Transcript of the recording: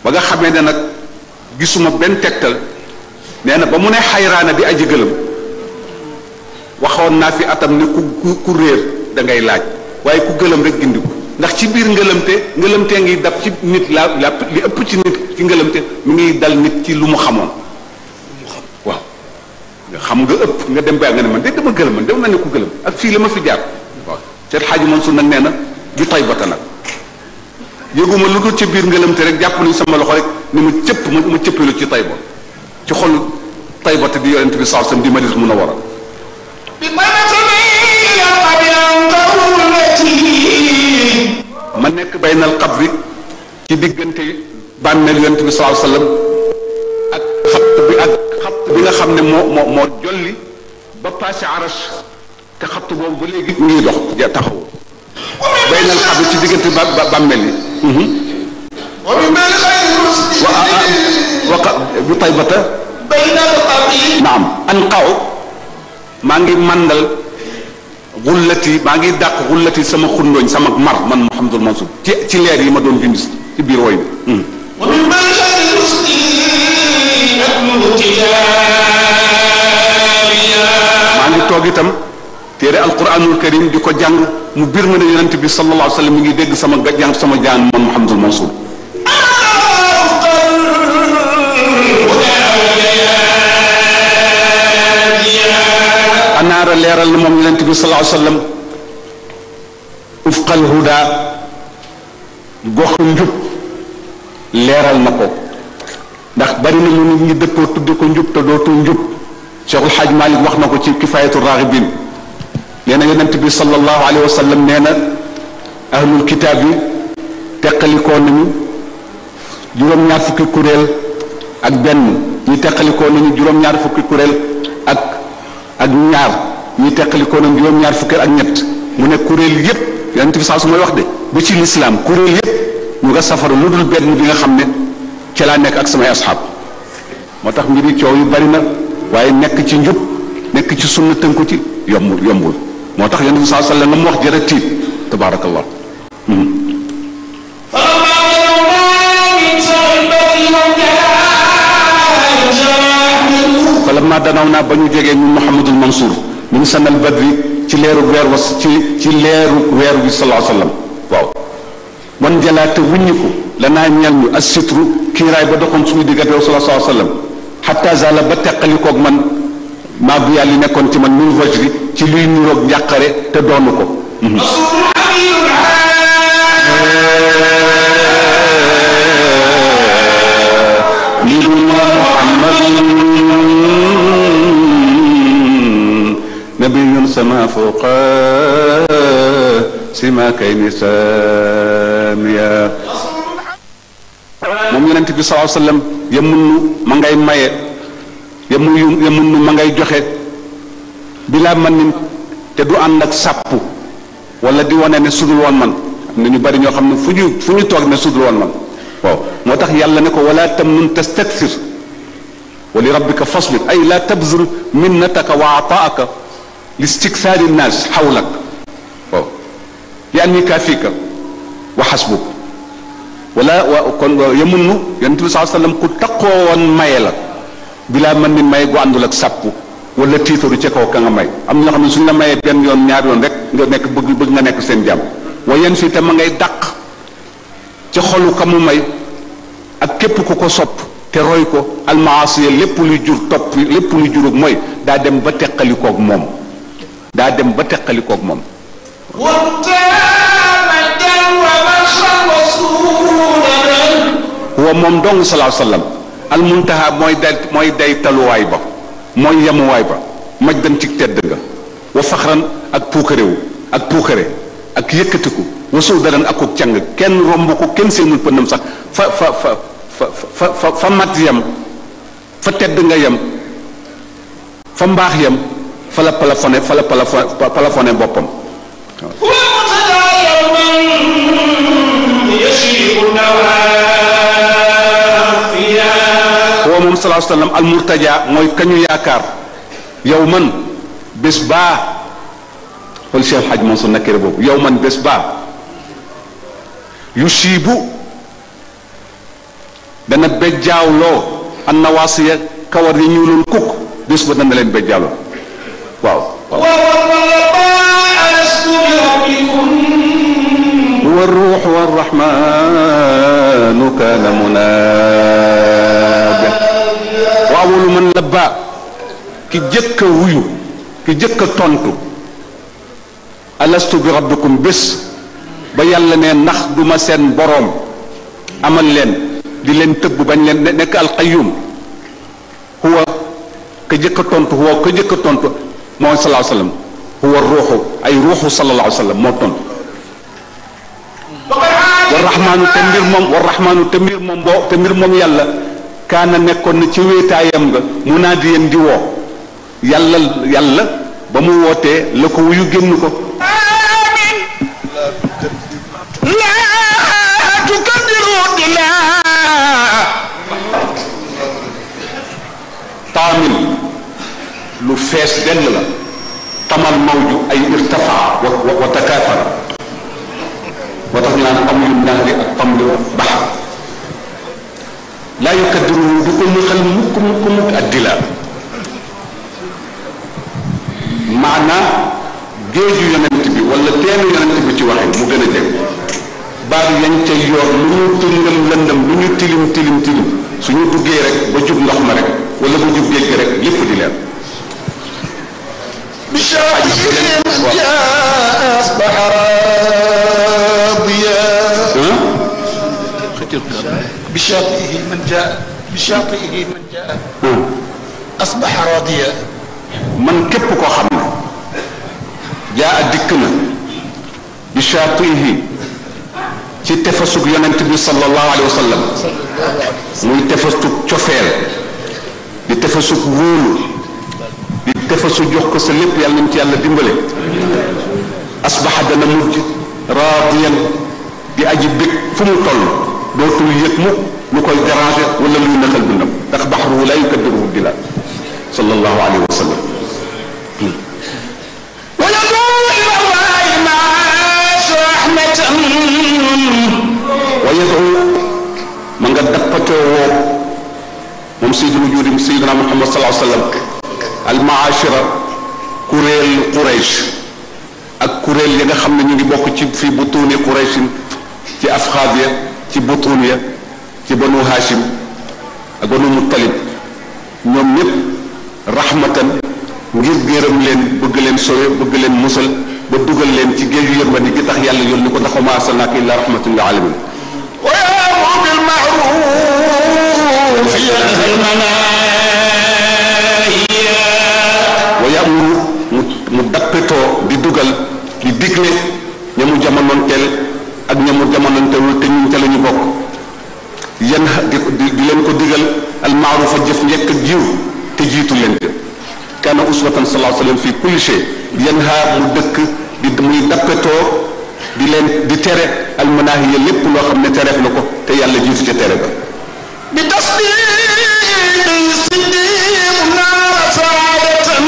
ba nga xamee ne nag gisuma benn tegtal nee na ba mu ne xayraana di aji gëlëm waxoon naa fi atam ne ku réer da ngay laaj waaye ku gëlëm rek gindiku ndax ci biir ngëlëmtee ngi dab ci nit la li ëpp ci nit ci ngëlëmte mi ngi dal nit ci lu mu xamoon waaw nga xam nga ëpp nga dem ba nga ne man de dama gëlëm man dem na ne ku gëlëm ak fii la ma fi jaar waaw Seex Xaaji Mansuur nag nee na bi Taybata nag yëguma lu dul ci biir ngëlëmte rek jàpp nañ sama loxo rek ni ma cëpp ma cëppeelu ci Tayba ci xol Taybata di yonent bi sallallahu alayhi wasallam di Madina Munawwara ma nekk baynal qabri ci diggante bàmmeel yonent bi sallallahu alayhi wasallam ak xabt bi nga xam ne moo jolli ba passé arash te xabt boobu ba léegi mu ngi dox taxaw baynal qabri ci diggante bàmmeel yi bi Taybata baynal qabri naam anqaw maa ngi màndal xullati maa ngi dàq xullati sama xundooñ sama mar man Mouhamadul Mansour ci leer yi ma doon bind ci biir woy bi maa ngi toog itam téere alquranul karim di ko jàng mu bir ma ne yonent bi sallallahu alayhi wa sallam mi ngi dégg sama jàng sama jaan man Mouhamadul Mansour anaara leeral na moom yonent bi sallallahu alayhi wa sallam ufqal huda goxu njub leeral na ko ndax bari na lu nit ñi dëppoo tudde ko njub te dootul njub Cheikhul Hadj Malick wax na ko ci kifayatu raghibin nee na yonent bi sallallahu alayhi wa sallam nee na ahlul kitaab yi teqalikoo nañu juróom-ñaar fukki kuréel ak benn ñi teqalikoo nañu juróom-ñaar fukki kuréel ak ñaar ñi teqalikoo nañu juróom-ñaar fukki ak ñett mu ne kuréel yépp yonent bi saa su may wax de ba ci lislaam kuréel yépp ñu nga safara lu dul benn bi nga xam ne ci laa nekk ak samay asxaab moo tax mbiri coow yu bari na waaye nekk ci njub nekk ci sunna tënku ci yombul moo tax yonent bi saa sallam la mu wax jërë tiit tabaarakallah falamma danaw naa ba ñu jegee ñun Mouhamadul Mansour min sanal badri ci leeru weer was ci leeru weer bi sallallahu alayhi wasallam waaw wan jalaate wuññiku lanaa ñel ñu assitru kiiraay ba doxoon suñu diggante sallallahu alayhi wasallam xatta zala ba teqalikoog man maa bu yàlla nekkoon ci man min wajri ci luy niroog njàqare te doonu ko nabiyun sama fawqa sima kayni samiya moom yonent bi sallallahu alayhi wasallam yemunnu ma ngay maye yemunnu ma ngay joxe bilaa man nin te du ànd ak sàppu wala di wane ne sudul woon man am na ñu bari ñoo xam ne fu ñu toog ne sudul woon man waaw moo tax yàlla ne ko wala tamnun tastakthir wa li rabbika fasbir ay la tabzur minnataka wa ataaka listikthari nnaas xawlak waaw li anni kaafika wa xasbuk wala kon yemunnu yonent bi sallallahu alayhi wasallam ku taqoo woon maye la bilaa mën ni may gu àndul ak sàppu wala tiitaru ca kaw ka nga may am na ñoo xam ne suñ la mayee benn yoon ñaari yoon rek nga nekk bëgg nga nekk seen jàmm waaye yéen fii te ma ngay dàq ca xolu ka mu may ak képp ku ko sopp te roy ko almaasiya lépp luy jur topp lépp luy jurug mooy daa dem ba teqalikoog moom daa dem ba teqalikoog moom huwa moom dong sallallahu alayhi wasallam almuntaha mooy day taluwaay ba mooy yemuwaay ba maj dan ci tedd nga wa faxran ak puukarewu ak puukare ak yëkkatiku wa suudaran ak ko càng kenn romb ko kenn seenul pëndam sax fa mat yem fa tedd nga yem fa mbaax yem fa la plafonné boppam huwa moom sallallahu alayhi wasallam almurtaja mooy kañu yaakaar yow man bés baa xool Cheikh Hadj Mansour nakere boobu yow man bés baa yusibu dana bejjaawloo an nawaasiya kawar yi ñuuloon kukk bés ba dana leen bejjaaloo waaw huwa ruux wa rahmaanu kaana munaada wa awalu man labba ki jëkk a wuyu ki jëkk a tontu alastu bi rabbikum bés ba yàlla ne ndax duma seen boroom amal leen di leen tëbb bañ leen nekk alqayyum huwa ka jëkk a tontu huwa ka jëkk a tontu moo sallallahu alayhi wa sallam huwa ruuxu ay ruuxu sallallahu alayhi wa sallam moo tontu wa rahmaanu te mbir moom yàlla kaana nekkoon na ci wéetaayam nga munaadiyan di woo yàlla ba mu wootee la ko wuyu génn ko taamin lu fees dell la tamal mawju ay irtafaa wa takaafara moo tax ñu naan amul nahri ak tamli baxar laa yukaddiruhu du ko mëxal mukk addila maanaa géeju yonent bi wala teenu yonent bi ci waxin mu gën a jeg baal yañ ca yor lu ñu tëngam lëndam lu ñu tilim suñu duggee rek ba jub ndox ma rek wala ba jub géej gi rek lépp di leer بشاطئه من جاء أصبح راضيا man képp koo xam ne jaa dikk na bi shaatihi ci tefasug yonent bi sallallahu alayhi wa sallam muy tefasug cofeel di tefasug wóolu di tefasu jox ko sa lépp yàlla nañ ci yàlla dimbale asbaxa dana mujj raadiyan di aji bég fu mu toll dootul yëg mu lu koy déranger wala luy naxal dundam ndax baxruhu la yukaddiruhu bila sallallahu alayhi wa sallam wa yad'u ma nga dappatoo woo moom sayyidul wujuudi sayyidina Muhammad sallallahu alayhi wa sallam al maashira kuréel Quraysh ak kuréel yi nga xam ne ñu ngi bokk ci fi butuuni Qurayshin ci afxaad ya ci butuun ya ci banu Hashim ak banu Muttalib ñoom ñëpp rahmatan ngir gërëm leen bëgg leen sowe bëgg leen musal ba dugal leen ci géeju yërmande gi tax yàlla yónni ko ndax wa maa arsalnaaka illaa rahmatan lil aalamiin wa ya'muru bil ma'ruuf wa ya'muru mu dappetoo di dugal di digle ña mu jamonoonteel ak ña mu jamonoonteelul te ñun ca la ñu bokk yan di leen ko digal al ma'ruuf a jëf njëkk ak jiw te jiitu leen te kaana uswatan sallallahu alayhi wa sallam fi kulli shay yanha mu dëkk muy dappetoo di leen di tere almanaahiya lépp loo xam ne tereef na ko te yàlla jiitu ca tere ba bi tasdiqi siddiq naara saadatan